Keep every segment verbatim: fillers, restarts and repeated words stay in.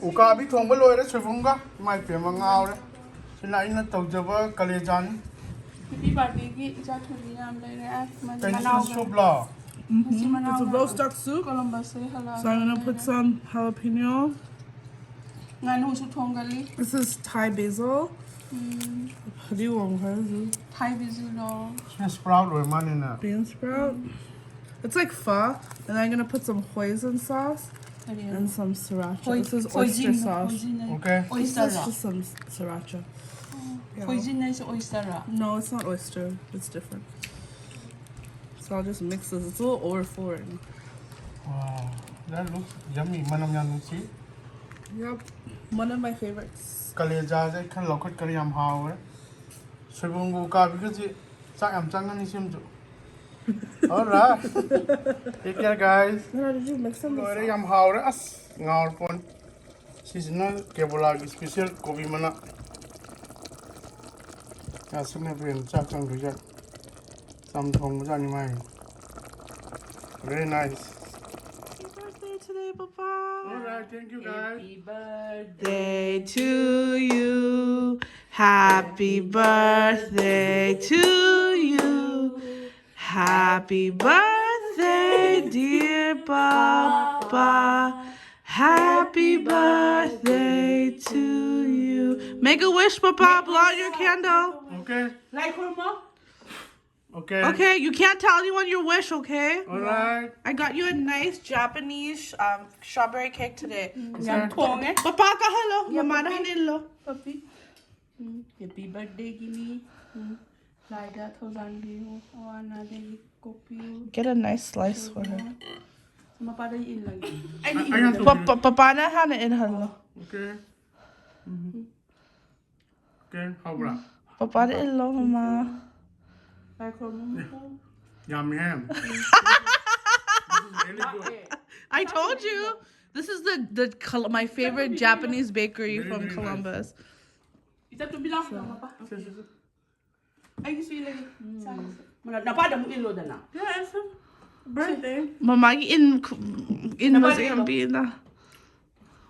ꯎꯀꯥꯕꯤ ꯊꯣꯡꯕ ꯂꯣꯏꯔꯦ ꯁꯣꯏꯕꯨꯝꯒ꯫ ꯏꯃꯥꯏ ꯄꯦꯝꯃ ꯉꯥꯎꯔꯦ꯫ ꯁꯤꯅ ꯑꯩꯅ ꯇꯧꯖꯕ ꯀꯂꯦꯖꯥꯅꯤ꯫ Happy birthday ꯒꯤ ꯏꯆꯥ ꯊꯣꯏꯕꯤ ꯌꯥꯝ ꯂꯩꯔꯦ꯫ ꯀꯩꯅꯣ ꯁꯤꯕꯨ ꯁꯨꯞꯂꯣ? ꯃꯆꯤꯟ ꯃꯅꯥꯎ It's a roast duck soup. Columbus ꯇꯒꯤ ꯍꯜꯂꯛꯑꯒ So I'm gonna put some jalapeno. ꯉꯥꯅꯨꯁꯨ ꯊꯣꯡꯒꯜꯂꯤ꯫ This is Thai basil. How do you want her? Thai basil ꯂꯣ꯫ ꯁꯤꯅ sprout ꯑꯣꯏꯔ ꯃꯥꯅꯤꯅ꯫ Bean sprout. It's like pho. And I'm gonna put some hoisin sauce and some sriracha. Hoi- This is hoisin oyster sauce. Hoisin Okay. This is Oyster. Just some sriracha. Yeah. Hoisin ꯅ ꯍꯥꯏꯁꯦ oyster ꯔ? No, it's not oyster. It's different. So I'll just mix this. It's a little overfull right now. Wow, that looks yummy. ꯃꯅꯝ ꯌꯥꯝ ꯅꯨꯡꯁꯤ꯫ Yep. One of my favorites. ꯀꯂꯦꯖꯥꯁꯦ ꯑꯩ ꯈꯔ ꯂꯧꯈꯠꯈ꯭ꯔꯦ, ꯌꯥꯝ ꯍꯥꯎꯔꯦ꯫ ꯁꯣꯏꯕꯨꯝꯒ ꯎꯀꯥꯕꯤꯒꯁꯦ ꯆꯥꯛ ꯌꯥꯝ ꯆꯪꯉꯅꯤ ꯁꯤꯃꯁꯨ꯫ Alright. Take care, guys. No, did you mix them? ꯂꯣꯏꯔꯦ, ꯌꯥꯝ ꯍꯥꯎꯔꯦ꯫ ꯑꯁ, ꯉꯥꯎꯔ ꯄꯣꯟ꯫ ꯁꯤꯁꯤꯅ ꯀꯦꯕꯣꯂꯥꯒꯤ special ꯀꯣꯕꯤ ꯃꯅꯥ꯫ ꯑꯁꯤꯅ ꯕ꯭ꯔꯦꯟ ꯆꯥꯛ ꯆꯪꯗꯣꯏꯖꯥꯠ꯫ ꯆꯝꯊꯣꯡꯕꯖꯥꯠꯅꯤ ꯃꯥꯏ꯫ Very nice. Happy birthday today, Papa. Alright, thank you, guys. Birthday to you. Happy birthday to you. Happy birthday, dear Papa. Happy birthday to you. Make a wish, Papa. Blow out your candle. Okay. Lai ꯈꯨꯔꯨꯝꯃꯣ꯫ Okay. Okay, you can't tell anyone your wish, okay? Alright. I got you a nice Japanese um, strawberry cake today. ꯌꯥꯝ ꯊꯣꯡꯉꯦ꯫ Papa ka hello, mama na hello. Papi. Happy birthday Guinea. ꯂꯥꯏꯗ ꯊꯧꯖꯥꯟꯕꯤꯌꯨ꯫ ꯑꯋꯥ ꯑꯅꯥꯗꯒꯤ ꯀꯣꯛꯄꯤꯌꯨ꯫ Get a nice slice for her. ꯃꯄꯥꯗ ꯏꯜꯂꯒꯦ꯫ ꯑꯩꯅ Papa, papa na hana in hello. Okay. Okay, ꯍꯧꯕ꯭ꯔꯥ? Papa na hello, mama. ꯂꯥꯏ ꯈꯨꯔꯨꯝꯃꯨ꯫ ꯌꯥꯝꯃꯤꯍꯦ꯫ This is really good. I told you. This is the the Col- my favorite Japanese bakery Very, from very nice. Columbus. ꯏꯆꯥ ꯇꯨꯝꯕꯤ ꯂꯥꯛꯑꯣ ꯃꯄꯥ꯫ ꯁꯦ, ꯁꯦ, ꯁꯦ꯫ ꯑꯩꯒꯤꯁꯨ ꯏꯜꯂꯒꯦ꯫ ꯆꯥꯒꯦ꯫ ꯃꯅꯥ- ꯅꯄꯥꯗ ꯑꯃꯨꯛ ꯏꯜꯂꯣꯗꯅ꯫ Yes. Birthday. Mama in in Nobody was gonna be in the.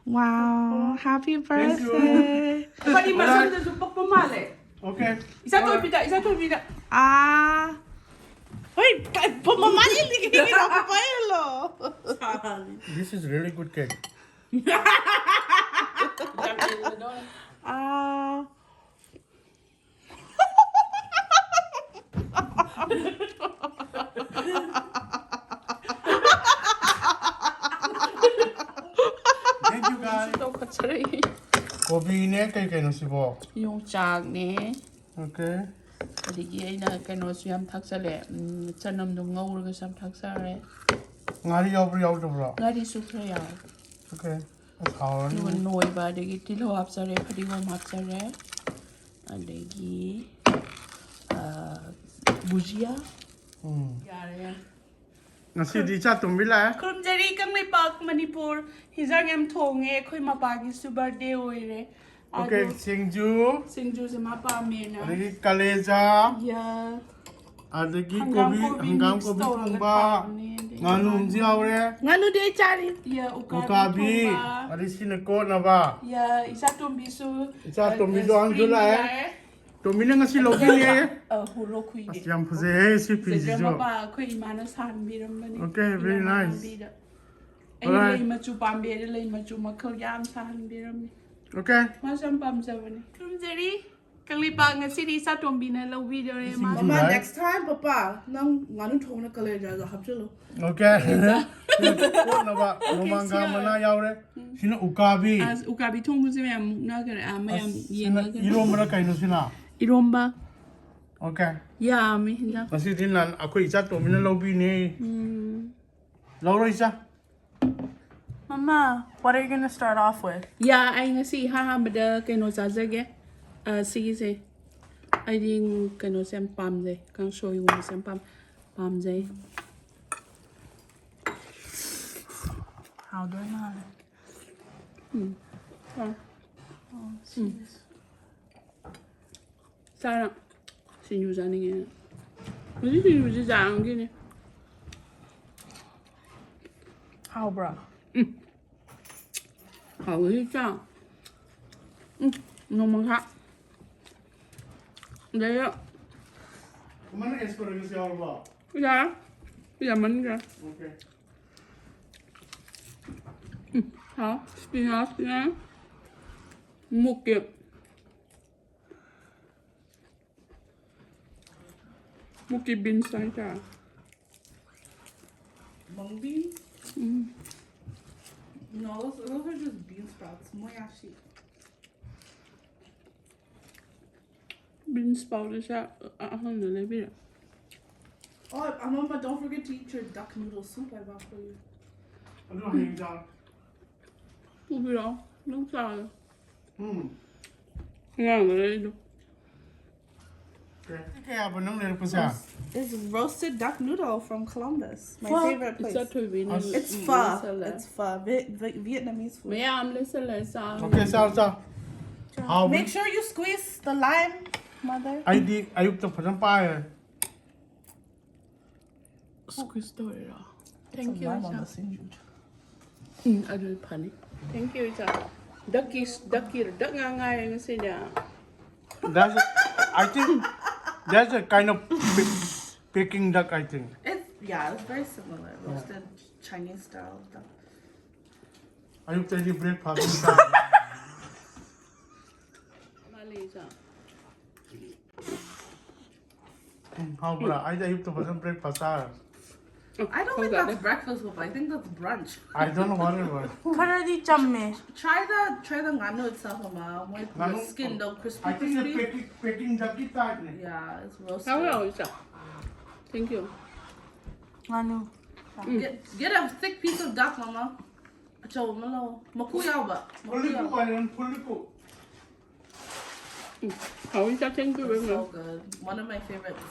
Wow, happy birthday. ꯃꯥꯗꯤ ꯃꯁꯝꯗꯁꯨ ꯄꯛꯄ ꯃꯥꯜꯂꯦ꯫ Okay. ꯏꯆꯥ ꯇꯣꯝꯕꯤꯗ, ꯏꯆꯥ ꯇꯣꯝꯕꯤꯗ꯫ Ah. Wait, pamamali hindi ka ginawa pa yun, lo. This is really good cake. Ah. Thank you, guys. ꯇꯧꯈꯠꯆꯔꯛꯏ꯫ ꯀꯣꯕꯤꯅꯦ, ꯀꯩ ꯀꯩꯅꯣ ꯁꯤꯕꯣ? ꯌꯣꯡꯆꯥꯛꯅꯦ꯫ Okay. ꯑꯗꯒꯤ ꯑꯩꯅ ꯀꯩꯅꯣꯁꯨ ꯌꯥꯝ ꯊꯥꯛꯆꯜꯂꯦ꯫ ꯎꯝ, ꯆꯅꯝꯗꯣ ꯉꯧꯔꯒꯁꯨ ꯌꯥꯝ ꯊꯥꯛꯆꯔꯦ꯫ ꯉꯥꯔꯤ ꯌꯥꯎꯕ꯭ꯔꯣ, ꯌꯥꯎꯗꯕ꯭ꯔꯣ? ꯉꯥꯔꯤꯁꯨ ꯈꯔ ꯌꯥꯎꯔꯦ꯫ Okay. ꯑꯁ, ꯍꯥꯎꯔꯅꯤ꯫ ꯑꯗꯨꯒ ꯅꯣꯏꯕ, ꯑꯗꯒꯤ ꯇꯤꯜꯍꯧ ꯍꯥꯞꯆꯔꯦ, ꯐꯗꯤꯒꯣꯝ ꯍꯥꯞꯆꯔꯦ, ꯑꯗꯒꯤ ꯑ, ꯕꯨꯖꯤꯌꯥ꯫ ꯎꯝ꯫ ꯌꯥꯔꯦ, ꯌꯥꯔꯦ꯫ ꯉꯁꯤꯗꯤ ꯏꯆꯥ ꯇꯣꯝꯕꯤ ꯂꯥꯛꯑꯦ꯫ ꯈꯨꯔꯨꯝꯖꯔꯤ ꯀꯪꯂꯩꯄꯥꯛ ꯃꯅꯤꯄꯨꯔ꯫ ꯍꯤꯟꯖꯥꯡ ꯌꯥꯝ ꯊꯣꯡꯉꯦ꯫ ꯑꯩꯈꯣꯏ ꯃꯄꯥꯒꯤꯁꯨ birthday ꯑꯣꯏꯔꯦ꯫ Okay, ꯑꯗꯣ ꯁꯤꯡꯖꯨ, ꯁꯤꯡꯖꯨꯁꯦ ꯃꯥ ꯄꯥꯝꯃꯦꯅ꯫ ꯑꯗꯒꯤ ꯀꯂꯦꯖꯥ, ꯌꯥ꯫ ꯑꯗꯒꯤ ꯍꯪꯒꯥꯝ ꯀꯣꯕꯤ, ꯀꯣꯕꯤ ꯍꯪꯒꯥꯝ mix ꯀꯣꯕꯤ ꯇꯧꯔꯒ ꯊꯣꯡꯕ, ꯊꯥꯕꯅꯦ꯫ ꯑꯗꯒꯤ ꯉꯥꯅꯨ ꯑꯃꯁꯨ ꯌꯥꯎꯔꯦ, ꯉꯥꯅꯨꯗꯤ ꯑꯩ ꯆꯥꯔꯤ꯫ ꯌꯥ, ꯎꯀꯥꯕꯤ ꯎꯀꯥꯕꯤ, ꯊꯣꯡꯕ꯫ ꯑꯗꯩ ꯁꯤꯅ ꯀꯣꯠꯅꯕ꯫ ꯌꯥ, ꯏꯆꯥ ꯇꯣꯝꯕꯤꯁꯨ, ꯏꯆꯥ ꯑ, ꯇꯣꯝꯕꯤꯁꯨ ꯑ, ꯑꯍꯟꯁꯨ screen ꯂꯥꯛꯑꯦ꯫ ꯌꯥꯏ꯫ ꯇꯣꯝꯕꯤꯅ ꯉꯁꯤ ꯂꯧꯕꯤꯅꯦ꯫ ꯑ, ꯍꯨꯔꯣ ꯈꯨꯏꯗꯦ꯫ ꯑꯁ, ꯌꯥꯝ ꯐꯖꯩꯍꯦ ꯁꯤ ꯐꯖꯗ꯭ꯔꯥ ꯐꯤꯁꯤꯁꯨ꯫ ꯃꯄꯥ? ꯑꯩꯈꯣꯏ ꯏꯃꯥꯅ ꯁꯥꯍꯟꯕꯤꯔꯝꯕꯅꯤ꯫ Okay, very ꯏꯃꯥꯅ nice. ꯍꯥꯟꯕꯤꯗ꯫ ꯑꯩꯅ Alright. ꯂꯩ ꯃꯆꯨ ꯄꯥꯝꯕꯤ, ꯑꯩꯅ ꯂꯩ ꯃꯆꯨ ꯃꯈꯜ ꯌꯥꯝ ꯁꯥꯍꯟꯕꯤꯔꯝꯃꯤ꯫ Okay. ꯃꯥꯁꯨ ꯌꯥꯝ ꯄꯥꯝꯖꯕꯅꯤ꯫ ꯈꯨꯔꯨꯝꯖꯔꯤ꯫ ꯀꯪꯂꯩꯄꯥꯛ ꯉꯁꯤꯗꯤ ꯏꯆꯥ ꯇꯣꯝꯕꯤꯅ ꯂꯧꯕꯤꯗꯣꯔꯦ꯫ ꯏꯁꯤꯡ ꯃꯥ ꯃꯃꯥ, ꯂꯥꯏ- Next time, ꯄꯄꯥ, ꯅꯪ ꯉꯥꯅꯨ ꯊꯣꯡꯅ ꯀꯂꯦꯖꯥꯗꯣ ꯍꯥꯞꯆꯤꯜꯂꯨ꯫ Okay. ꯀꯣꯠꯅꯕ ꯅꯣꯡꯃꯥꯡꯈꯥ ꯁꯤ ꯃꯅꯥ ꯌꯥꯎꯔꯦ꯫ ꯁꯤꯅ ꯎꯀꯥꯕꯤ꯫ ꯑꯁ, ꯎꯀꯥꯕꯤ ꯊꯣꯡꯕꯁꯦ ꯃꯌꯥꯝ ꯃꯨꯛꯅꯈ꯭ꯔꯦ꯫ ꯑꯥ, ꯃꯌꯥꯝ ꯑꯁ, ꯁꯤꯅ ꯌꯦꯡꯅꯈ꯭ꯔꯦ꯫ ꯏꯔꯣꯝꯕꯔ ꯀꯩꯅꯣ ꯁꯤꯅ? ꯏꯔꯣꯝꯕ Okay. ꯌꯥꯝꯃꯤ ꯍꯤꯟꯖꯥꯡ꯫ ꯉꯁꯤꯗꯤ ꯅꯥꯟ ꯑꯩꯈꯣꯏ ꯏꯆꯥ ꯇꯣꯝꯕꯤꯅ ꯂꯧꯕꯤꯅꯦ꯫ ꯎꯝ꯫ ꯂꯧꯔꯣ ꯏꯆꯥ꯫ Mama, what are you gonna start off with? ꯌꯥ, ꯑꯩ ꯉꯁꯤ ꯏꯍꯥꯟ ꯍꯥꯟꯕꯗ ꯀꯩꯅꯣ ꯆꯥꯖꯒꯦ꯫ ꯑ, ꯁꯤꯒꯤꯁꯦ꯫ ꯑꯩꯗꯤ ꯀꯩꯅꯣꯁꯦ ꯌꯥꯝ ꯄꯥꯝꯖꯩ꯫ ꯀꯥꯡꯁꯣꯏꯒꯨꯝꯕꯁꯦ ꯌꯥꯝ ꯄꯥꯝ-, ꯄꯥꯝꯖꯩ꯫ ꯍꯥꯎꯗꯣꯏ ꯃꯥꯜꯂꯦ꯫ ꯎꯝ꯫ ꯑ꯫ Oh, serious. ꯆꯥꯔ ꯁꯤꯡꯖꯨ ꯆꯥꯅꯤꯡꯉꯦ꯫ ꯍꯧꯖꯤꯛ ꯁꯤꯡꯖꯨꯁꯤ ꯆꯥꯔꯝꯒꯤꯅꯦ꯫ ꯍꯥꯎꯕ꯭ꯔꯥ? ꯎꯝ꯫ ꯍꯥꯎꯋꯤ ꯆꯥ꯫ ꯎꯝ, ꯅꯣꯡꯃꯪꯈꯥ꯫ ꯑꯗꯩꯗ ꯑꯃꯅ ꯑꯦꯁꯄꯔꯒꯁ ꯌꯥꯎꯔꯕꯣ? ꯌꯥꯔꯦ꯫ ꯌꯥꯝꯃꯟꯈ꯭ꯔꯦ꯫ ꯑꯣꯀꯦ꯫ ꯎꯝ, ꯍꯥꯎ꯫ ꯁ꯭ꯄꯤꯅꯥꯆꯅꯦ꯫ ꯃꯨꯛꯀꯤ꯫ ꯃꯨꯛꯀꯤ ꯕꯤꯟꯁ ꯍꯥꯏꯇꯥꯔꯦ꯫ Mung beans? Um. No, those, those are just bean sprouts. Moyashi. Beans ꯄꯥꯎꯗꯔꯁꯦ ꯑꯍꯟꯗ ꯂꯩꯕꯤꯔꯦ꯫ Oh, Amama, don't forget to eat your duck noodle soup I bought for you. ꯑꯗꯨ ꯍꯌꯦꯡ ꯆꯥꯔꯣ꯫ ꯄꯨꯕꯤꯔꯛꯑꯣ꯫ ꯑꯗꯨꯝ ꯆꯥꯔꯣ꯫ ꯎꯝ꯫ ꯑꯉꯥꯡꯗ ꯂꯩꯗꯣ꯫ ꯀꯌꯥꯕ ꯅꯪ ꯂꯩꯔꯛꯄꯁꯦ? It's roasted duck noodle from Columbus, my favorite place. ꯏꯆꯥ ꯊꯣꯏꯕꯤꯅ ꯑꯁ꯫ It's pho. It's pho. Vi- Vi- Vietnamese food. ꯃꯌꯥꯝ ꯂꯩꯁꯜꯂꯦ ꯆꯥꯔꯣ꯫ Okay, ꯆꯥꯔꯣ, ꯆꯥꯔꯣ꯫ ꯍꯥꯎꯕꯅꯤ꯫ Make sure you squeeze the lime, mother. ꯑꯩꯗꯤ ꯑꯌꯨꯛꯇ ꯐꯖꯅ ꯄꯥꯏꯔꯦ꯫ Squeeze ꯇꯧꯔꯤꯔꯣ? Thank you, ꯏꯆꯥ꯫ ꯎꯝ, ꯑꯗꯨ ꯐꯅꯤ꯫ Thank you, ꯏꯆꯥ꯫ ꯗꯛꯀꯤ, ꯗꯛꯀꯤ, ꯗꯛ ꯉꯥ ꯉꯥꯏꯔꯦ ꯉꯁꯤꯗꯤ꯫ That's, I think that's a kind of pe- Peking duck, I think. It's, yeah, it's very similar. Roasted Chinese style duck. ꯑꯌꯨꯛꯇꯗꯤ breakfast ꯆꯥ꯫ ꯃꯥꯂꯦ, ꯏꯆꯥ꯫ ꯎꯝ, ꯍꯥꯎꯕ꯭ꯔꯥ? ꯑꯩꯗꯤ ꯑꯌꯨꯛꯇ ꯐꯖꯅ breakfast ꯆꯥꯔꯦ꯫ I don't think that's breakfast, Papa. I think that's brunch. I don't know what it was. ꯈꯔꯗꯤ ꯆꯝꯃꯦ꯫ Try the, try the nganu itself, Mama. ꯉꯥꯅꯨ, skin ꯗꯣ crispy, I think the crispy. Peking, Peking duck ꯀꯤ type ꯅꯦ꯫ Yeah, it's roasted. ꯍꯥꯎꯋꯦ, ꯍꯥꯎꯋꯦ, ꯏꯆꯥ꯫ Thank you. ꯉꯥꯅꯨ꯫ Get, get a thick piece of duck, Mama. ꯑꯆꯧꯕ ꯑꯃ ꯂꯧ꯫ ꯃꯀꯨ ꯌꯥꯎꯕ꯫ ꯃꯀꯨ ꯐꯨꯜꯂꯤꯀꯨ ꯌꯥꯎꯕ꯫ ꯍꯥꯏꯔꯣ, ꯐꯨꯜꯂꯤꯀꯨ꯫ ꯍꯥꯎꯏ ꯆꯥ, thank you very much. It's so good. One of my favorites.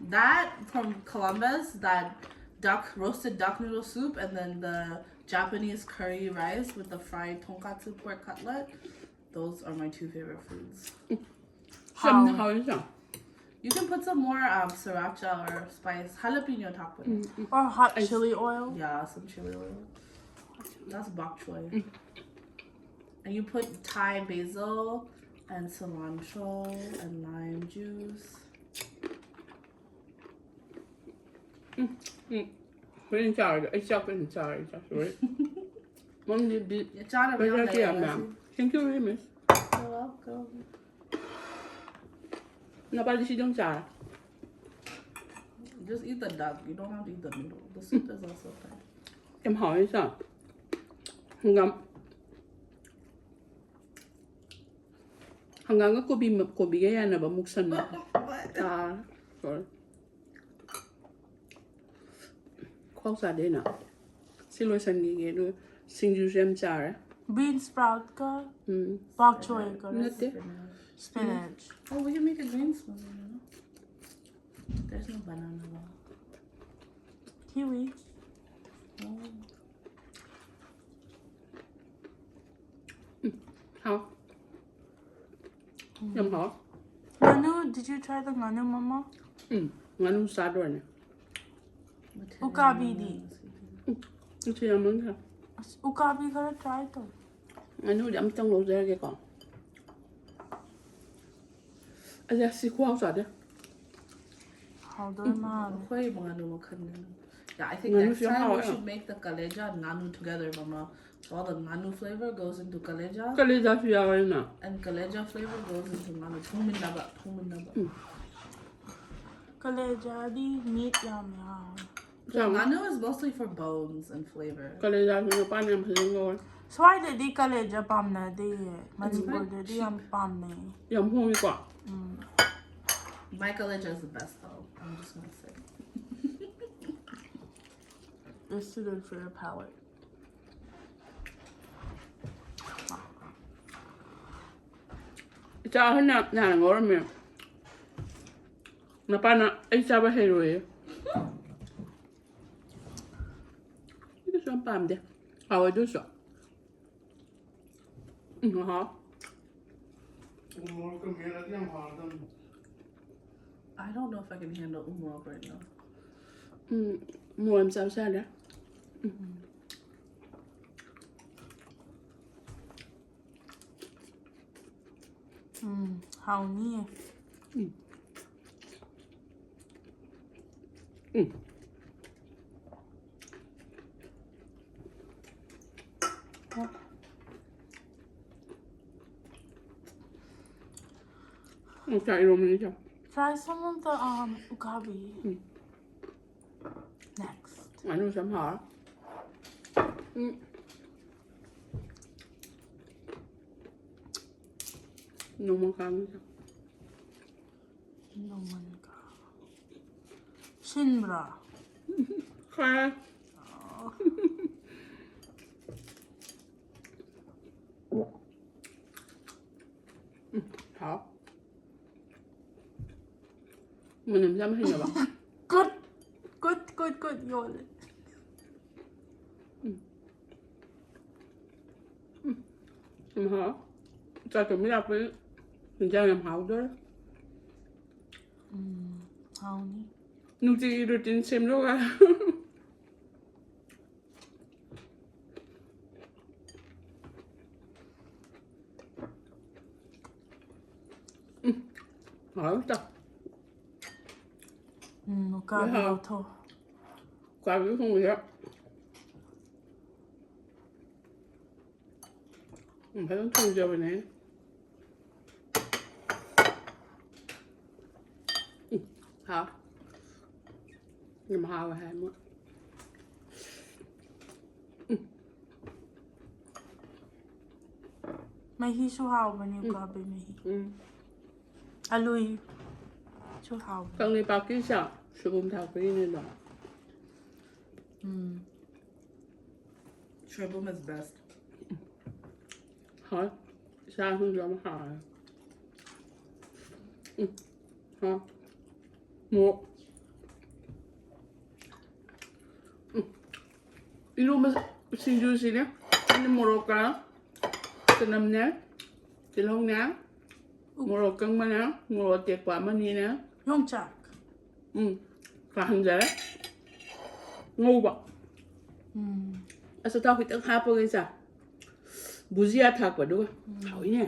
That from Columbus, that duck, roasted duck noodle soup, and then the Japanese curry rice with the fried tonkatsu pork cutlet. Those are my two favorite foods. ꯆꯝꯅ ꯍꯥꯎꯏ ꯆꯥ꯫ You can put some more um, sriracha or spice, jalapeno ꯊꯥꯛꯄꯅꯦ꯫ Or hot chili oil. Yeah, some chili oil. That's bok choy. And you put Thai basil and cilantro and lime juice. ꯎꯝ꯫ ꯍꯣꯔꯦꯟ ꯆꯥꯔꯒꯦ꯫ ꯑꯩ ꯆꯥꯛ ꯑꯣꯏꯅ ꯆꯥꯔꯒꯦ꯫ ꯆꯥꯛꯁꯨ ꯍꯣꯔꯦꯟ꯫ ꯃꯪꯗꯤ B- ꯆꯥꯅꯕ ꯌꯥꯝ ꯄꯩꯁꯥ ꯀꯌꯥꯝ ꯂꯩꯔꯦ ꯃꯌꯥꯝ꯫ ꯉꯁꯤ꯫ Thank you very much꯫ You're welcome. ꯅꯄꯥꯗꯤ ꯁꯤꯗꯪ ꯆꯥꯔ꯫ Just eat the duck. You don't have to eat the noodle. The soup is also fine. ꯌꯥꯝ ꯍꯥꯎꯋꯦ ꯆꯥ꯫ ꯍꯪꯒꯥꯝ ꯍꯪꯒꯥꯝꯒ ꯀꯣꯕꯤ ꯀꯣꯕꯤꯒ ꯌꯥꯅꯕ ꯃꯨꯛꯁꯟꯕ꯫ What? Ah, sorry꯫ ꯈ꯭ꯋꯥꯎ ꯆꯥꯗꯦꯅ꯫ ꯁꯤ ꯂꯣꯏꯁꯟꯈꯤꯒꯦ ꯑꯗꯨꯒ ꯁꯤꯡꯖꯨꯁꯨ ꯌꯥꯝ ꯆꯥꯔꯦ꯫ Bean sproutꯀ ꯎꯝ꯫ bok choyꯒ ꯅꯠꯇꯦ꯫ spinach. Oh, we can make a green smoothie, you know? There's no banana though. Kiwi. Oh. ꯍꯥꯎ꯫ ꯌꯥꯝ ꯍꯥꯎ꯫ Nganu, did you try the nganu, Mama? ꯎꯝ꯫ ꯉꯥꯅꯨ ꯆꯥꯗꯣꯏꯅꯦ꯫ Ukabidi. ꯏꯆꯦ ꯌꯥꯝꯃꯟꯈ꯭ꯔꯦ꯫ ꯑꯁ, ꯎꯀꯥꯕꯤ ꯈꯔ try ꯇꯧ꯫ ꯉꯥꯅꯨꯗꯤ ꯑꯝꯇꯪ ꯂꯧꯖꯔꯒꯦꯀꯣ꯫ ꯑꯗ ꯁꯤ ꯈꯨꯍꯥꯎ ꯆꯥꯗꯦ꯫ ꯍꯥꯎꯗꯣꯏ ꯃꯥꯜꯂꯦ꯫ ꯑꯩꯈꯣꯏ ꯉꯥꯅꯨ ꯃꯈꯜꯅꯦ꯫ Yeah, I think ꯉꯥꯅꯨꯁꯨ next ꯌꯥꯝ time we ꯍꯥꯎꯋꯦ꯫ Should make the kaleja and nganu together, Mama. So all the nganu flavor goes into kaleja, ꯀꯂꯦꯖꯥꯁꯨ ꯌꯥꯎꯋꯦꯅ꯫ And kaleja flavor goes into nganu. ꯊꯣꯡꯃꯤꯟꯅꯕ, ꯊꯣꯡꯃꯤꯟꯅꯕ. Kalejaꯗꯤ meat ꯌꯥꯝ ꯌꯥꯎꯋꯦ꯫ So nganu is mostly for bones and flavor. ꯀꯂꯦꯖꯥꯁꯨ ꯃꯄꯥꯟ ꯌꯥꯝ ꯐꯖꯅ ꯉꯧꯋꯦ꯫ ꯁ꯭ꯋꯥꯏꯗꯗꯤ ꯀꯂꯦꯖꯥ ꯄꯥꯝꯅꯗꯦꯌꯦ꯫ ꯃꯅꯤꯄꯨꯔꯗꯗꯤ ꯌꯥꯝ ꯄꯥꯝꯅꯩ꯫ ꯌꯥꯝ ꯍꯣꯡꯉꯤꯀꯣ꯫ ꯎꯝ꯫ My kaleja is the best though. I'm just gonna say. It's suited for your palate. ꯏꯆꯥ ꯑꯍꯟꯅ ꯅꯍꯥꯟ ꯉꯧꯔꯝꯃꯦ꯫ ꯃꯄꯥꯅ ꯑꯩ ꯆꯥꯕ ꯍꯩꯔꯣꯏꯌꯦ꯫ ꯑꯩ ꯀꯩꯁꯨ ꯌꯥꯝ ꯄꯥꯝꯗꯦ꯫ ꯍꯥꯎꯋꯦ ꯑꯗꯨꯁꯨ꯫ ꯎꯝ, ꯍꯥꯎ꯫ ꯎꯃꯣꯔꯣꯛꯀ ꯃꯦꯠꯂꯗꯤ ꯌꯥꯝ ꯍꯥꯎꯔꯗꯝꯅꯤ꯫ I don't know if I can handle umorok right now. ꯎꯝ, ꯃꯣꯔꯣꯛ ꯌꯥꯝ ꯆꯥꯕꯁꯨ ꯌꯥꯗ꯭ꯔꯦ꯫ ꯎꯝ꯫ ꯎꯝ, ꯍꯥꯎꯅꯤꯌꯦ꯫ ꯎꯝ꯫ ꯎꯝ꯫ ꯎꯝ, ꯆꯥꯛ ꯏꯔꯣꯝꯕꯅꯤ ꯆꯥꯎ꯫ Try some of the, um, ukabi. Um. Next. ꯉꯥꯅꯨꯁꯦ ꯌꯥꯝ ꯍꯥꯎꯔꯦ꯫ ꯎꯝ꯫ ꯅꯣꯡꯃꯪꯈꯥ ꯉꯥꯅꯨꯁꯦ꯫ ꯅꯣꯡꯃꯪꯈꯥ꯫ ꯁꯤꯟꯕ꯭ꯔꯥ? ꯈꯔ꯫ ꯎꯝ, ꯍꯥꯎ꯫ ꯃꯅꯝꯁꯦ ꯌꯥꯝ ꯍꯩꯅꯕ꯫ Good, good, good, good, ꯌꯣꯜꯂꯦ꯫ ꯎꯝ꯫ ꯎꯝ, ꯍꯥꯎ꯫ ꯆꯥꯛ ꯊꯣꯡꯕꯤ ꯂꯥꯛꯄꯩ ꯏꯟꯖꯥꯡ ꯌꯥꯝ ꯍꯥꯎꯗꯣꯔꯦ꯫ ꯎꯝ, ꯍꯥꯎꯅꯤ꯫ ꯅꯨꯡꯇꯤꯒꯤ routine ꯁꯦꯝꯗꯣꯛꯑꯒ꯫ ꯎꯝ, ꯍꯥꯎꯇ꯫ ꯎꯝ, ꯎꯀꯥꯕꯤ ꯍꯥꯎ꯫ ꯂꯧꯊꯣꯛ꯫ ꯎꯀꯥꯕꯤ ꯊꯣꯡꯕꯁꯦ꯫ ꯎꯝ, ꯐꯖꯅ ꯊꯣꯡꯖꯕꯅꯦ꯫ ꯎꯝ, ꯍꯥꯎ꯫ ꯌꯥꯝ ꯍꯥꯎꯋꯦ ꯍꯥꯏ ꯃꯣꯏ꯫ ꯎꯝ꯫ ꯃꯍꯤꯁꯨ ꯍꯥꯎꯕꯅꯦ, ꯎꯀꯥꯕꯤ ꯃꯍꯤ꯫ ꯎꯝ꯫ ꯑꯂꯨꯁꯨ ꯍꯥꯎꯕꯅꯦ꯫ ꯀꯪꯂꯩꯄꯥꯛꯀꯤ ꯆꯥꯛ ꯁꯣꯏꯕꯨꯝ ꯊꯥꯛꯄꯒꯤꯅꯦꯗꯣ꯫ ꯎꯝ꯫ Shrimp is best. ꯍꯥꯎ꯫ ꯆꯥꯛꯁꯤꯁꯨ ꯌꯥꯝ ꯍꯥꯎꯋꯦ꯫ ꯎꯝ꯫ ꯍꯥꯎ꯫ ꯃꯣꯔꯣꯛ꯫ ꯎꯝ꯫ ꯏꯔꯣꯝꯕ ꯁꯤꯡꯖꯨꯁꯤꯅꯦ꯫ ꯑꯩꯅ ꯃꯣꯔꯣꯛꯀ ꯆꯅꯝꯅꯦ, ꯇꯤꯜꯍꯧꯅꯦ, ꯃꯣꯔꯣꯛ ꯑꯀꯪꯕꯅꯦ, ꯃꯣꯔꯣꯛ ꯑꯇꯦꯛꯄ ꯑꯃꯅꯤꯅꯦ꯫ ꯌꯣꯡꯆꯥꯛ꯫ ꯎꯝ꯫ ꯀꯥꯍꯟꯖꯔꯦ꯫ ꯉꯧꯕ꯫ ꯎꯝ꯫ ꯑꯆꯥꯊꯥꯎ ꯈꯤꯇꯪ ꯍꯥꯞꯄꯒ ꯆꯥ꯫ ꯕꯨꯖꯤꯌꯥ ꯊꯥꯛꯄ ꯑꯗꯨꯒ꯫ ꯍꯥꯎꯏꯅꯦ꯫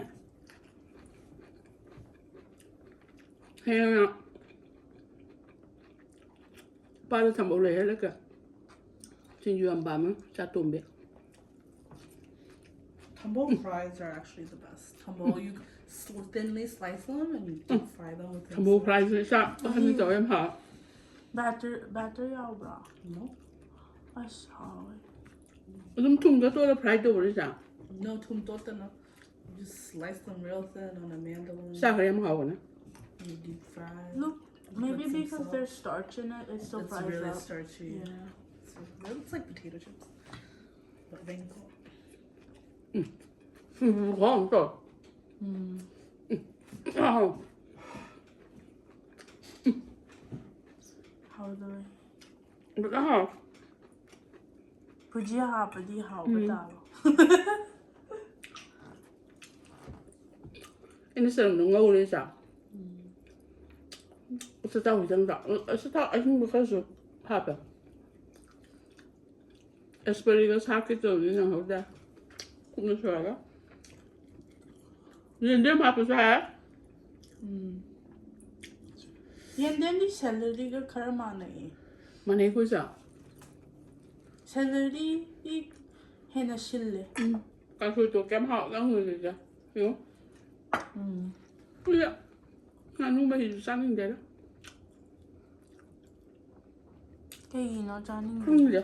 ꯍꯌꯦꯡ ꯄꯥꯗ ꯊꯝꯕꯧ ꯂꯩ ꯍꯥꯏꯔꯒ ꯁꯤꯡꯖꯨ ꯌꯥꯝ ꯄꯥꯝꯃꯦ ꯆꯥꯇꯣꯝꯕꯤ꯫ Tambol fries are actually the best. Tambol, you s- thinly slice them and you deep fry them with ꯊꯝꯕꯧ some ꯐ꯭ꯔꯥꯏꯁꯦ ꯆꯥꯛ ꯑꯍꯟ ꯇꯧꯋꯦ ꯌꯥꯝ ꯍꯥꯎ꯫ Batter batter ꯌꯥꯎꯕ꯭ꯔꯥ? No, ꯑꯁ ꯍꯥꯎꯋꯦ꯫ ꯑꯗꯨꯝ ꯊꯨꯝꯒ ꯇꯣꯠꯂ ꯐ꯭ꯔꯥꯏ ꯇꯧꯕꯅꯤ ꯆꯥꯛ꯫ No, ꯊꯨꯝ ꯇꯣꯠꯇꯅ. Just slice them real thin on a mandolin. ꯆꯥꯛ ꯌꯥꯝ ꯍꯥꯎꯕꯅꯦ꯫ You deep fry. Look, maybe Put some because salt. There's starch in it, it still It's fries really up. Starchy. Yeah. So, it looks like potato chips. But wrinkle. 음, 음, 또. 음. 아, How do I? 이거 아, ꯕꯨꯖꯤꯌꯥ ꯍꯥꯞꯄꯗꯤ ꯍꯥꯎꯕ ꯎꯝ. ꯇꯥꯕ꯫ ꯑꯩꯅ ꯆꯅꯝꯗꯣ ꯉꯧꯔꯦ ꯆꯥ꯫ ꯑꯆꯥꯊꯥꯎ ꯈꯤꯇꯪꯗ ꯑꯆꯥꯊꯥꯎ ꯑꯍꯤꯡꯕ ꯈꯔꯁꯨ ꯍꯥꯞꯄꯦ꯫ ꯑꯦꯁꯄꯔꯤꯒꯁ ꯍꯥꯞꯀꯦ ꯇꯧꯕꯅꯤ ꯅꯪꯍꯧꯗꯦ꯫ ꯀꯨꯞꯅ ꯁꯣꯏꯔꯒ ꯌꯦꯟꯗꯦꯝ ꯍꯥꯞꯄꯁꯨ ꯌꯥꯏ꯫ ꯎꯝ. ꯌꯦꯟꯗꯦꯝꯗꯤ ꯁꯦꯂꯔꯤꯒ ꯈꯔ ꯃꯥꯟꯅꯩꯌꯦ꯫ ꯃꯥꯟꯅꯩ ꯑꯩꯈꯣꯏꯁꯨ꯫ ꯁꯦꯂꯔꯤꯗꯤ ꯍꯦꯟꯅ ꯁꯤꯜꯂꯦ꯫ ꯎꯝ꯫ ꯀꯥꯡꯁꯣꯏ ꯇꯣ ꯀꯌꯥꯝ ꯍꯥꯎ ꯀꯥꯡꯁꯣꯏꯗꯨꯗ꯫ ꯌꯦꯡꯉꯣ꯫ ꯎꯝ. ꯎꯌꯥ꯫ ꯉꯥꯅꯨ ꯃꯍꯤꯁꯨ ꯆꯥꯅꯤꯡꯗꯦꯗ꯫ ꯀꯩꯒꯤꯅꯣ ꯆꯥꯅꯤꯡꯗꯦ? ꯈꯪꯗꯦ꯫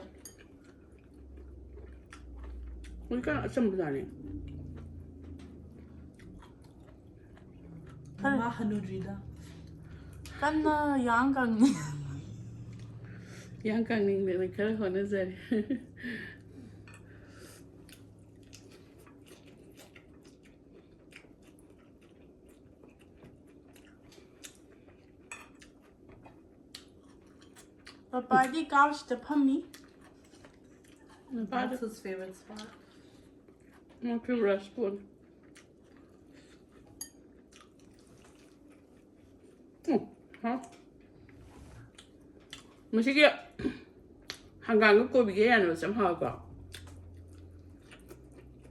ꯍꯧꯖꯤꯛꯀꯥꯟ ꯑꯆꯝꯕ ꯆꯥꯅꯤꯡ꯫ ꯈꯔ ꯃꯥ ꯍꯅꯨꯗ꯭ꯔꯤꯗ꯫ ꯀꯟꯅ ꯌꯥꯡ ꯀꯪꯉꯤ꯫ ꯌꯥꯡ ꯀꯪꯅꯤꯡꯗꯅ ꯈꯔ ꯍꯣꯠꯅꯖꯔꯤ꯫ ꯄꯄꯥꯗꯤ couch ꯇ ꯐꯝꯃꯤ꯫ That's his favorite spot. My favorite spoon. ꯎꯝ, ꯍꯥꯎ꯫ ꯃꯁꯤꯒꯤ ꯍꯪꯒꯥꯝꯒ ꯀꯣꯕꯤꯒ ꯌꯥꯅꯕꯁꯦ ꯌꯥꯝ ꯍꯥꯎꯋꯦꯀꯣ꯫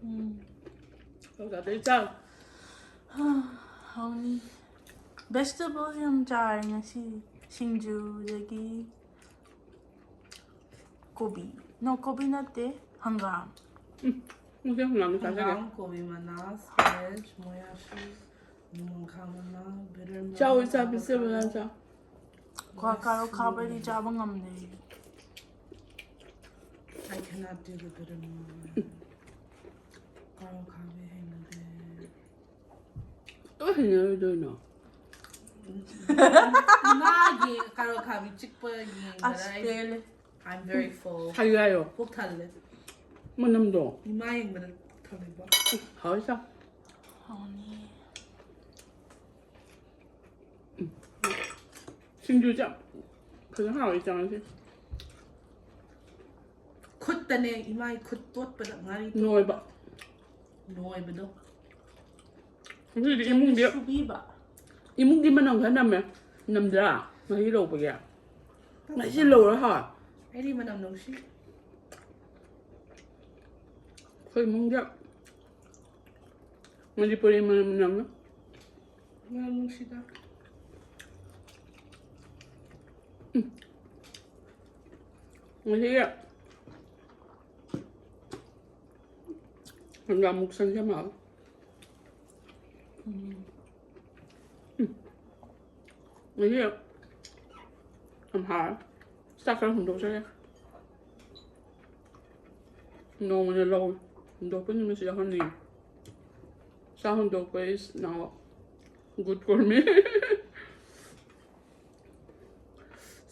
ꯎꯝ. ꯀꯣꯜꯀꯥꯇꯥꯗꯩ ꯆꯥꯎ꯫ ꯍꯥꯎꯅꯤ꯫ Vegetables ꯌꯥꯝ ꯆꯥꯔꯦ ꯉꯁꯤ꯫ ꯁꯤꯡꯖꯨꯗꯒꯤ ꯀꯣꯕꯤ꯫ No, ꯀꯣꯕꯤ ꯅꯠꯇꯦ, ꯍꯪꯒꯥꯝ꯫ ꯃꯁꯤ ꯍꯪꯒꯥꯝ ꯆꯥꯖꯒꯦ꯫ ꯍꯪꯒꯥꯝ, ꯀꯣꯕꯤ ꯃꯅꯥ, spinach, moyashi, ꯅꯣꯡꯃꯪꯈꯥ ꯃꯅꯥ, bitter ꯆꯥꯎ, ꯆꯥ, avocado꯫ ꯀꯥꯔꯣ ꯈꯥꯕꯗꯤ ꯆꯥꯕ ꯉꯝꯗꯦ꯫ I cannot do the bitter one. ꯀꯥꯔꯣ ꯈꯥꯕꯤ ꯍꯩꯅꯗꯦ꯫ ꯀꯃꯥꯏ ꯍꯩꯅꯔꯣꯏꯗꯣꯏꯅꯣ? ꯏꯃꯥꯒꯤ ꯀꯥꯔꯣ ꯈꯥꯕꯤ ꯆꯤꯛꯄ ꯌꯦꯡꯕꯗ ꯑꯁ, ꯑꯩ ꯄꯦꯜꯂꯦ꯫ I'm very full. ꯍꯥꯏꯌꯨ, ꯍꯥꯏꯌꯣ꯫ ꯄꯨꯛ ꯊꯜꯂꯦ꯫ ꯃꯅꯝꯗꯣ꯫ ꯏꯃꯥ ꯌꯦꯡꯕꯗ ꯄꯨꯛ ꯊꯜꯂꯦꯕ꯫ ꯍꯥꯎꯋꯤ, ꯆꯥꯎ꯫ ꯍꯥꯎꯅꯤ꯫ ꯁꯤꯡꯖꯨꯁꯦ ꯌꯥꯝ ꯐꯖꯅ ꯍꯥꯎꯋꯤ, ꯆꯥꯁꯦ꯫ ꯈꯨꯠꯇꯅꯦ, ꯏꯃꯥꯒꯤ ꯈꯨꯠ ꯇꯣꯠꯄꯗ ꯉꯥꯔꯤ ꯇꯣꯠꯄꯗ ꯅꯣꯏꯕ꯫ ꯅꯣꯏꯕꯗꯣ꯫ ꯉꯁꯤꯗꯤ ꯏꯃꯨꯡꯗꯤ, ꯁꯨꯕꯤꯕ꯫ ꯏꯃꯨꯡꯗꯤ ꯃꯅꯝ ꯈꯔ ꯅꯝꯃꯦ꯫ ꯅꯝꯗ꯭ꯔꯥ? ꯃꯍꯤ ꯂꯧꯕꯒꯤ꯫ ꯉꯁꯤ ꯂꯧꯔ ꯍꯥꯎꯋꯦ꯫ ꯑꯩꯗꯤ ꯃꯅꯝ ꯅꯨꯡꯁꯤ꯫ ꯑꯩꯈꯣꯏ ꯏꯃꯨꯡꯗꯤ ꯃꯅꯤꯄꯨꯔꯤ ꯃꯅꯝ ꯅꯝꯃꯦ꯫ ꯃꯅꯝ ꯅꯨꯡꯁꯤꯗ꯫ ꯎꯝ꯫ ꯉꯁꯤꯒꯤ ꯍꯪꯒꯥꯝ ꯃꯨꯛꯁꯟꯁꯦ ꯌꯥꯝ ꯍꯥꯎꯋꯦ꯫ ꯎꯝ꯫ ꯎꯝ꯫ ꯉꯁꯤ ꯌꯥꯝ ꯍꯥꯎꯋꯦ꯫ ꯆꯥꯛ ꯈꯔ ꯍꯨꯟꯗꯣꯛꯆꯒꯦ꯫ ꯅꯣꯡꯃꯅ ꯂꯧ ꯍꯨꯟꯗꯣꯛꯄ ꯅꯨꯃꯤꯠꯁꯨ ꯌꯥꯎꯍꯟꯅꯤꯡꯉꯤ꯫ ꯆꯥꯛ ꯍꯨꯟꯗꯣꯛꯄ is now good for me꯫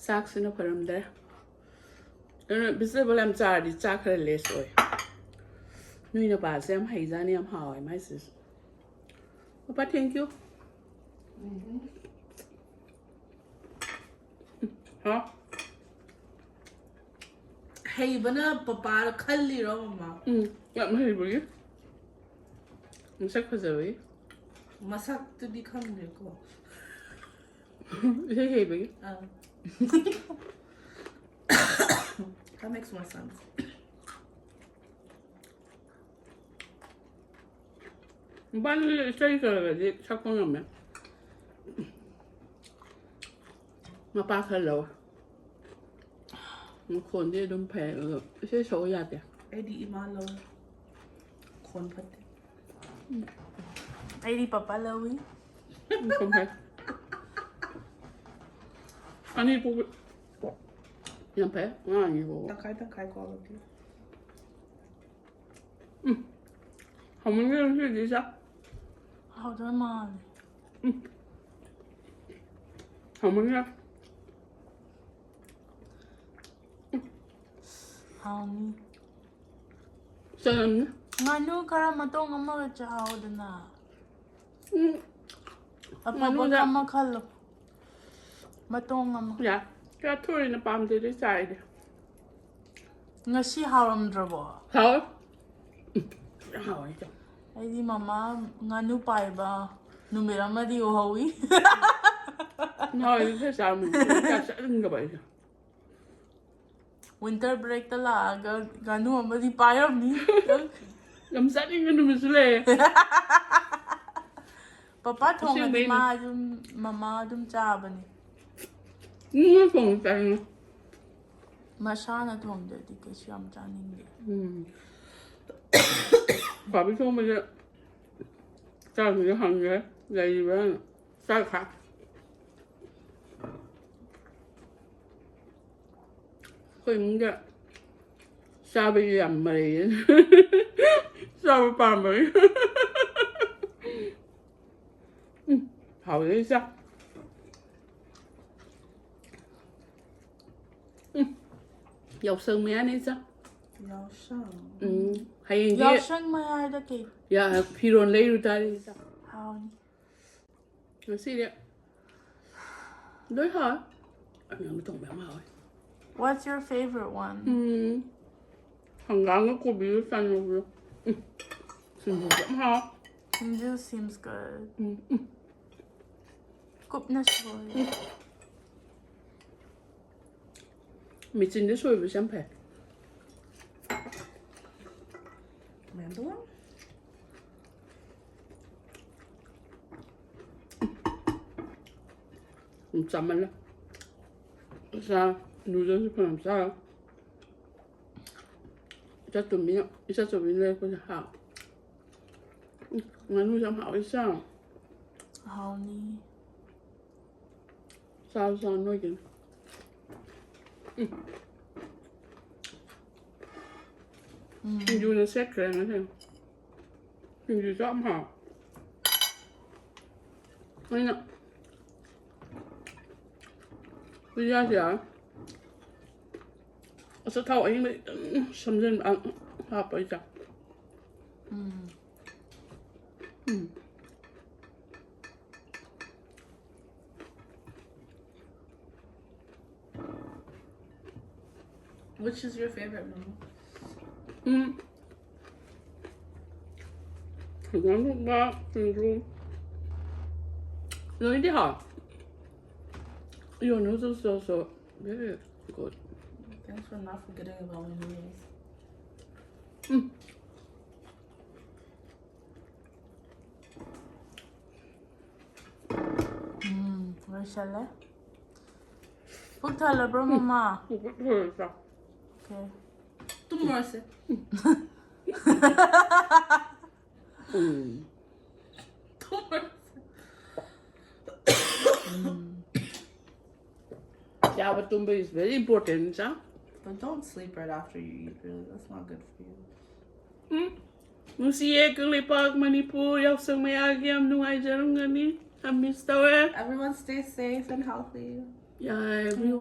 ꯆꯥꯛꯁꯤꯅ ꯐꯔꯝꯗ꯭ꯔꯦ꯫ ꯑꯗꯨꯅ vegetable ꯌꯥꯝ ꯆꯥꯔꯗꯤ ꯆꯥꯛ ꯈꯔ less ꯑꯣꯏ꯫ ꯅꯣꯏ ꯅꯨꯄꯥꯁꯦ ꯌꯥꯝ ꯍꯩꯖꯥꯅꯤ, ꯌꯥꯝ ꯍꯥꯎꯋꯦ ꯃꯥꯏꯁꯤꯁꯨ꯫ ꯄꯄꯥ, thank you꯫ ꯎꯝ꯫ ꯍꯥꯎ꯫ ꯍꯩꯕꯅ ꯄꯄꯥꯔ ꯈꯜꯂꯤꯔꯣ, ꯃꯃꯥ? ꯎꯝ, ꯌꯥꯝ ꯍꯩꯕꯒꯤ꯫ ꯃꯁꯛ ꯐꯖꯕꯒꯤ꯫ ꯃꯁꯛꯇꯨꯗꯤ ꯈꯪꯗ꯭ꯔꯦꯀꯣ꯫ ꯏꯁꯩ ꯍꯩꯕꯒꯤ꯫ ꯑꯥ꯫ That makes more sense. ꯃꯕꯥꯅꯤ ꯏꯁꯩ ꯇꯧꯔꯒꯗꯤ ꯁꯛꯄ ꯉꯝꯃꯦ꯫ ꯃꯄꯥ ꯈꯔ ꯂꯧ꯫ ꯃꯈꯣꯟꯗꯤ ꯑꯗꯨꯝ ꯐꯩ, ꯑꯗꯣ ꯏꯁꯩ ꯁꯛꯎ ꯌꯥꯗꯦ꯫ ꯑꯩꯗꯤ ꯏꯃꯥ ꯂꯧ꯫ ꯈꯣꯟ ꯐꯠꯇꯦ꯫ ꯑꯩꯗꯤ ꯄꯄꯥ ꯂꯧꯏ꯫ ꯃꯈꯣꯟ ꯐꯩ꯫ ꯑꯅꯤ ꯄꯣꯛꯄ ꯌꯥꯝ ꯐꯩ, ꯑꯉꯥꯡ ꯑꯅꯤ ꯄꯣꯛꯄ꯫ ꯇꯪꯈꯥꯏ ꯇꯪꯈꯥꯏ ꯀꯣ ꯑꯗꯨꯗꯤ꯫ ꯎꯝ꯫ ꯍꯥꯎꯃꯟꯈ꯭ꯔꯦ ꯉꯁꯤꯗꯤ ꯆꯥꯛ꯫ ꯍꯥꯎꯗꯣꯏ ꯃꯥꯜꯂꯦ꯫ ꯎꯝ꯫ ꯍꯥꯎꯃꯟꯈ꯭ꯔꯦ꯫ ꯍꯥꯎꯅꯤ꯫ ꯆꯅꯝꯅꯦ꯫ ꯉꯥꯅꯨ ꯈꯔ ꯃꯇꯣꯡ ꯑꯃꯒ ꯆꯥꯎꯗꯅ꯫ ꯎꯝ꯫ ꯑꯐꯕ ꯉꯥꯅꯨꯗ ꯑꯃ ꯈꯜꯂꯣ꯫ ꯃꯇꯣꯡ ꯑꯃ꯫ ꯌꯥ꯫ ꯀꯌꯥ ꯊꯣꯏꯅ ꯄꯥꯝꯗꯦꯗ ꯆꯥꯏꯗꯤ꯫ ꯉꯁꯤ ꯍꯥꯎꯔꯝꯗ꯭ꯔꯕꯣ? ꯍꯥꯎꯋꯦ꯫ ꯎꯝ꯫ ꯌꯥꯝ ꯍꯥꯎꯋꯦ ꯆꯥꯎ꯫ ꯑꯩꯗꯤ ꯃꯃꯥ ꯉꯥꯅꯨ ꯄꯥꯏꯕ ꯅꯨꯃꯤꯠ ꯑꯃꯗꯤ ꯎꯍꯧꯋꯤ꯫ ꯅꯍꯥꯟꯋꯥꯏꯗꯤ ꯈꯔ ꯆꯥꯔꯝꯃꯦ꯫ ꯍꯧꯖꯤꯛꯇꯤ ꯀꯌꯥ ꯆꯥꯅꯤꯡꯗꯕ ꯑꯩꯁꯦ꯫ Winter breakꯇ ꯂꯥꯛꯑꯒ ꯉꯥꯅꯨ ꯑꯃꯗꯤ ꯄꯥꯏꯔꯝꯅꯤ꯫ ꯌꯥꯝ ꯆꯥꯅꯤꯡꯕ ꯅꯨꯃꯤꯠꯁꯨ ꯂꯩꯌꯦ꯫ ꯄꯄꯥ ꯊꯣꯡꯉꯗꯤ ꯑꯁꯦꯡꯕꯩꯅꯦ꯫ ꯃꯥ ꯑꯗꯨꯝ, ꯃꯃꯥ ꯑꯗꯨꯝ ꯆꯥꯕꯅꯦ꯫ ꯉꯥ ꯊꯣꯡꯕ ꯆꯥꯅꯤꯡꯉꯦ꯫ ꯃꯁꯥꯅ ꯊꯣꯡꯗ꯭ꯔꯗꯤ ꯀꯩꯁꯨ ꯌꯥꯝ ꯆꯥꯅꯤꯡꯗꯦ꯫ ꯎꯝ꯫ ꯄꯥꯕꯤ ꯊꯣꯡꯕꯁꯦ ꯆꯥꯛꯁꯤꯁꯨ ꯍꯪꯉꯦ, ꯂꯩꯔꯤꯕ꯭ꯔꯥꯅ꯫ ꯆꯥꯛꯈꯥ꯫ ꯑꯩꯈꯣꯏ ꯏꯃꯨꯡꯗ ꯆꯥꯕꯁꯦ ꯌꯥꯝ ꯃꯔꯩꯌꯦ꯫ ꯆꯥꯕ ꯄꯥꯝꯕꯒꯤ꯫ ꯎꯝ, ꯍꯥꯎꯋꯦ ꯆꯥꯛ꯫ ꯎꯝ, ꯌꯥꯎꯁꯪ ꯃꯌꯥꯅꯦ ꯆꯥꯛ꯫ ꯌꯥꯎꯁꯪ꯫ ꯎꯝ, ꯍꯌꯦꯡꯗꯤ ꯌꯥꯎꯁꯪ ꯃꯌꯥꯗ ꯀꯩ? ꯌꯥ-, ꯐꯤꯔꯣꯟ ꯂꯩꯔꯨ ꯇꯥꯔꯦ ꯆꯥꯛ꯫ ꯍꯥꯎꯅꯤ꯫ ꯉꯁꯤꯗꯤ ꯂꯣꯏ ꯍꯥꯎꯋꯦ꯫ ꯑꯅꯤ ꯑꯃ ꯊꯣꯡꯕ ꯌꯥꯝ ꯍꯥꯎꯋꯦ꯫ What's your favorite one? ꯎꯝ, ꯍꯪꯒꯥꯝꯒ ꯀꯣꯕꯤꯒ ꯆꯥꯟꯅꯕꯗꯣ꯫ ꯎꯝ, ꯁꯤꯡꯖꯨꯁꯨ ꯌꯥꯝ ꯍꯥꯎꯋꯦ꯫ ꯁꯤꯡꯖꯨ seems good. ꯎꯝ, ꯎꯝ꯫ ꯀꯨꯞꯅ ꯁꯣꯏ꯫ ꯃꯦꯆꯤꯟꯗ ꯁꯣꯏꯕꯁꯦ ꯌꯥꯝ ꯐꯩ꯫ ꯃꯌꯥꯝꯗꯣ꯫ ꯎꯝ, ꯆꯥꯃꯜꯂꯦ꯫ ꯆꯥ, ꯅꯨꯗꯜꯁꯨ ꯐꯅꯌꯥꯝ ꯆꯥ꯫ ꯏꯆꯥ ꯇꯣꯝꯕꯤꯅ, ꯏꯆꯥ ꯇꯣꯝꯕꯤꯅ ꯂꯩꯔꯛꯄꯁꯦ ꯍꯥꯎ꯫ ꯎꯝ, ꯉꯥꯅꯨꯁꯦ ꯌꯥꯝ ꯍꯥꯎꯋꯤ ꯆꯥ꯫ ꯍꯥꯎꯅꯤ꯫ ꯆꯥꯎ ꯆꯥꯎ ꯅꯣꯏꯒꯤꯅ꯫ ꯎꯝ꯫ ꯎꯝ꯫ ꯁꯤꯡꯖꯨꯅ ꯁꯦꯠꯈ꯭ꯔꯦ ꯉꯁꯤ꯫ ꯁꯤꯡꯖꯨꯁꯨ ꯌꯥꯝ ꯍꯥꯎ꯫ ꯑꯩꯅ ꯎꯌꯥꯁꯦ ꯑꯆꯥꯊꯥꯎ ꯑꯍꯤꯡꯕ ꯈꯤꯇꯪ ꯁꯝꯖꯤꯟꯕ ꯍꯥꯞꯄ ꯑꯩꯁꯦ꯫ ꯎꯝ꯫ ꯎꯝ꯫ Which is your favorite, Mama? Um. ꯉꯥꯅꯨꯒ Singju. ꯂꯣꯏꯅꯗꯤ how. Your noodles also very good. Thanks for not forgetting about my noodles. ꯎꯝ꯫ ꯎꯝ, ꯂꯣꯏꯁꯜꯂꯦ꯫ ꯄꯨꯛ ꯊꯜꯂꯕ꯭ꯔꯣ, ꯃꯃꯥ? ꯎꯝ, ꯎꯝ, ꯎꯝ꯫ Okay. ꯇꯨꯝꯃꯨꯔꯁꯦ꯫ ꯎꯝ꯫ ꯇꯨꯝꯃꯨꯔꯁꯦ꯫ ꯆꯥꯕ ꯇꯨꯝꯕ is very important, ꯆꯥ꯫ But don't sleep right after you eat, really. That's not good for you. ꯎꯝ꯫ ꯅꯨꯡꯁꯤꯌꯦ ꯀꯪꯂꯩꯄꯥꯛ ꯃꯅꯤꯄꯨꯔ ꯌꯥꯎꯁꯪ ꯃꯌꯥꯒꯤ ꯌꯥꯝ ꯅꯨꯡꯉꯥꯏꯖꯔꯝꯒꯅꯤ꯫ ꯌꯥꯝ miss ꯇꯧꯋꯦ꯫ Everyone stay safe and healthy. Yeah, everyone.